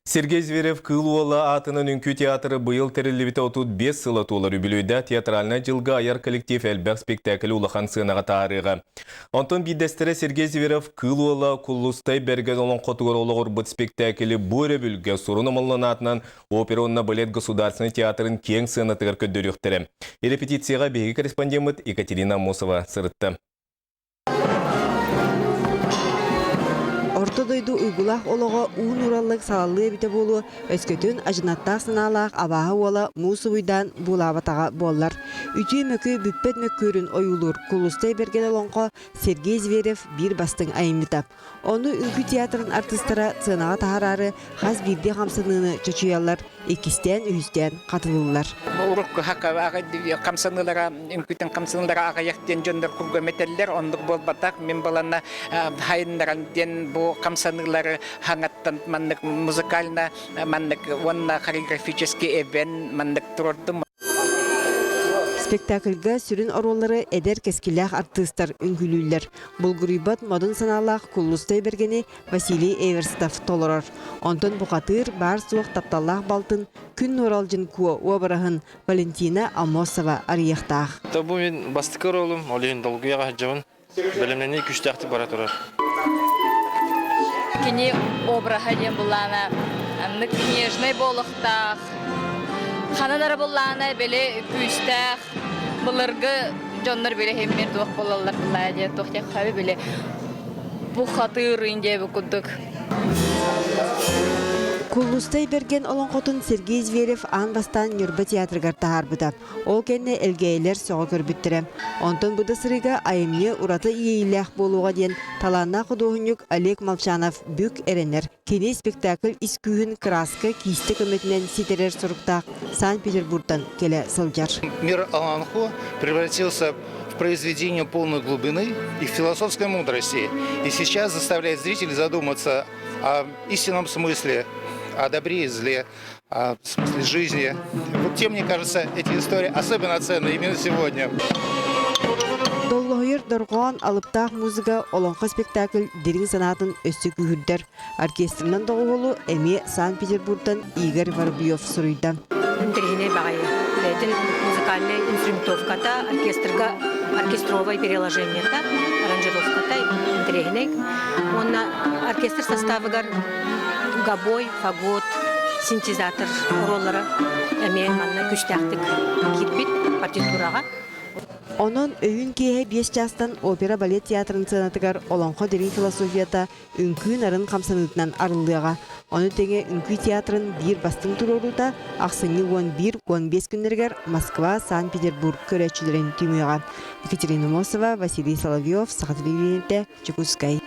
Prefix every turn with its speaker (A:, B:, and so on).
A: Сергей Зверев-Кыыл Уола аатынан үҥкүү театры быйыл тэриллибитэ 35 сыла туолар үбүлүөйдээх театральнай дьылга айар коллектив элбэх спектаклы улахан сыанаҕа таһаарыаҕа. Онтон биирдэстэрэ Сергей Зверев-Кыыл Уола Куллустай Бэргэн олоҥхотугар олоҕурбут спектаклы бу өрөбүлгэ Сурун Омоллон аатынан опера уонна балет государственнай театрын киэҥ сыанатыгар көрдөрүөхтэрэ. Репетицияҕа биһиги корреспондеммыт Екатерина Аммосова сырытта.
B: Орто дойду уйгулаах олоҕо уу нуураллык салаллыы эбитэ буолуо, өскөтүн адьынаттаах санаалаах абааһы уола муус угуйдаан буулаабатаҕа буоллар. Үтүө-мөкү бүппэт мөккүөрүн ойуулуур Кулустай Бэргэн олоҥхо Сергей Зверев биир бастыҥ айымньыта. Ону үҥкүү театрын артыыстара сыанаҕа таһаараары хас биирдии хамсаныыны чочуйаллар, иккистээн-үһүстээн хатылыыллар.
C: Урукку хамсаныылара, үҥкүүтүн хамсаныылара аҕыйах диэн дьоннор кургум этэллэр, оннук буолбатах. Мин балана хайыннаран диэн бу хамсаныылары хаҥаттан маннык музыкально маннык уонна хореографический эбэн маннык турордум.
B: Спектакльга сүрүн оруоллары эдэр кэскиллээх артыыстар үҥкүүлүүллэр. Булгуруйбат модун санаалаах Куллустай Бэргэни Василий Эверстов толорор. Онтон бухатыыр баар-суох тапталлаах балтын Күн Нуоралдьын Куо уобараһын Валентина Аммосова арыйыахтаах.
D: Бу мин бастакы оруолум, ол иһин долгуйа сылдьабын. Бэлэмнэнии күүстээхтик бара турар.
E: Кини обраһа диэн буллаана аннык нежный буолуохтаах, ханан эрэ буллаана били күүстээх, былыргы дьоннор били химмир туох буолаллар буллаа диэн туох диэххэ били бухатыыр диэби курдук.
B: Куллустай Бэргэн олоҥхотун Сергей Зверев аан бастаан Ньурба театрыгар таһаарбыта. Ол кэннэ элгээйилэр сөҕө көрбүттэрэ. Онтон бу да сырыыга айымньы ураты иэйиилээх буолуоҕа диэн талааннаах худуоһунньук Олег Молчанов бүк эрэнэр. Кини спектакль ис күүһүн кырааска киистэ көмөтүнэн ситэрэр соруктаах Санкт-Петербургтан кэлэ сылдьар.
F: Мир Олонхо превратился в произведение полной глубины и философской мудрости. И сейчас заставляет зрителей задуматься о истинном смысле, о добре и зле, о смысле жизни. Вот тем, мне кажется, эти истории особенно ценны именно сегодня.
B: Доллоһуйар дорҕоон алыптаах музыка олоҥхо спектакль дириҥ санаатын өссө күүһүрдэр. Оркестрынан доҕуһуолу эмиэ Санкт-Петербургтан Игорь Воробьев суруйда.
G: Интэриэһинэй баҕайы. Бэйэтин музыкальнай инструментовката, оркестрга оркестровай переложениета, аранжировката интэриэһинэй. Уонна оркестр составыгар гобой, фагот, синтезатор оруоллара эмиэ манна күүстээхтик киирбит партитураҕа.
B: Онон өйүүн киэһэ 5 чаастан опера-балет театрын сыанатыгар олоҥхо дириҥ философията үҥкүү нарын хамсаныытынан арыллыаҕа. Ону тэҥэ үҥкүү театрын биир бастыҥ туруоруута ахсынньы 11-15 күннэригэр Москва, Санкт-Петербург көрөөччүлэрин түмүөҕэ. Екатерина Мосова, Василий Соловьев, Саха телевидениетэ, Дьокуускай.